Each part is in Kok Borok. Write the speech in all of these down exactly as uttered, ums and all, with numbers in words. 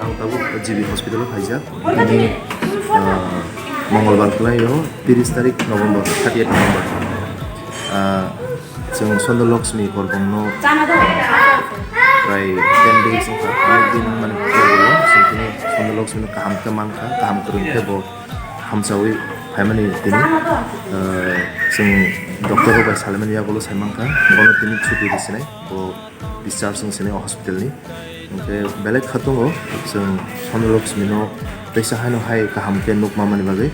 Ang tabuk G B hospital o phaijak. Tini, ah, Mongolbar kwlai o, tiris tarik November, thirty eight November. Ah, chwng Sondor Lakshmi korbongno prai ten days wngkha. Onek din mani pore bo chwng tini Sondor Lakshmi no kaham khe mankha, kaham kwrwng khe bo hamsawi phaimani tini, ah, chwng doctor rok bai salaimani yagulo sai mankha, bono tini chuti risinai. Bo discharge wng sinai o hospital ni. Hwnkhe belai kha tongo, chwng Sondor Lakshmi no teisa haino hai kaham khe nukma mani bagwi.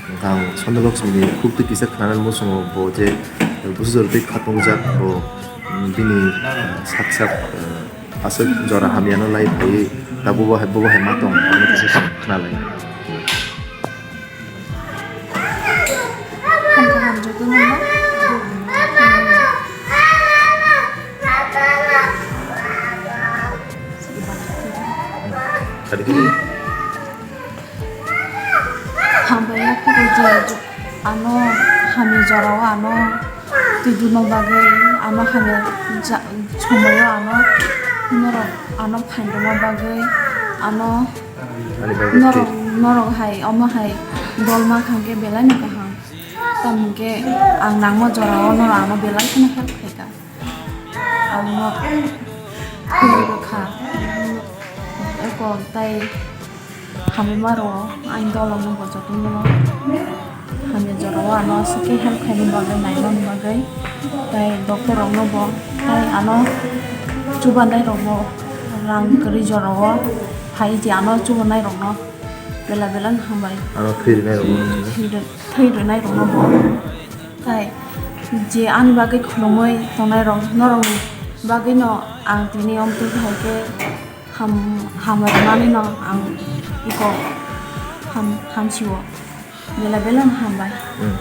Hwnkhe ang Sondor Lakshmi ni khuk twi kisa khwnanani muchungo bo je bwsajwk twi kha tongjak bo, mm, bini, eh, sak sak, eh, aswk jora hamya no lai phaiwi ta bobo hai, bobo hai ma tong, ang kisa khwnalai. Hamkha hamjagwi nangma. Hambai ya phuru je ano hamya jorao ano twi duna bagwi ano hamya ja-, somoio ano norok ano phainduma bagwi ano Ani bagwi norok, norok hai, omo hai dol ma kha khe belai no kaham. Tamo khe ang nangma jora o norok ano belai kheno help khai kha. Ang no khulum rw kha. Eko tai hamya ma rw o ani dol rok no bo joto no. Hamya jora o ano aswk khe help khaina bagwi, naimani bagwi, tei doctor rokno bo, tei ano chubanai rokbo rang kwrwi jora o phai je ano chubanai rokno bela bela no hambai. Ano thwi rwnai rokno. Thwi rw-, thwi rwnai rokno bo. Tei je ani bagwi khulumui tongnai rok, norokni bagwino ang tini omtwi hai khe ham-, hambai rwmani no ang iko ham-, hamsio. Bela bela no hambai. Hmm.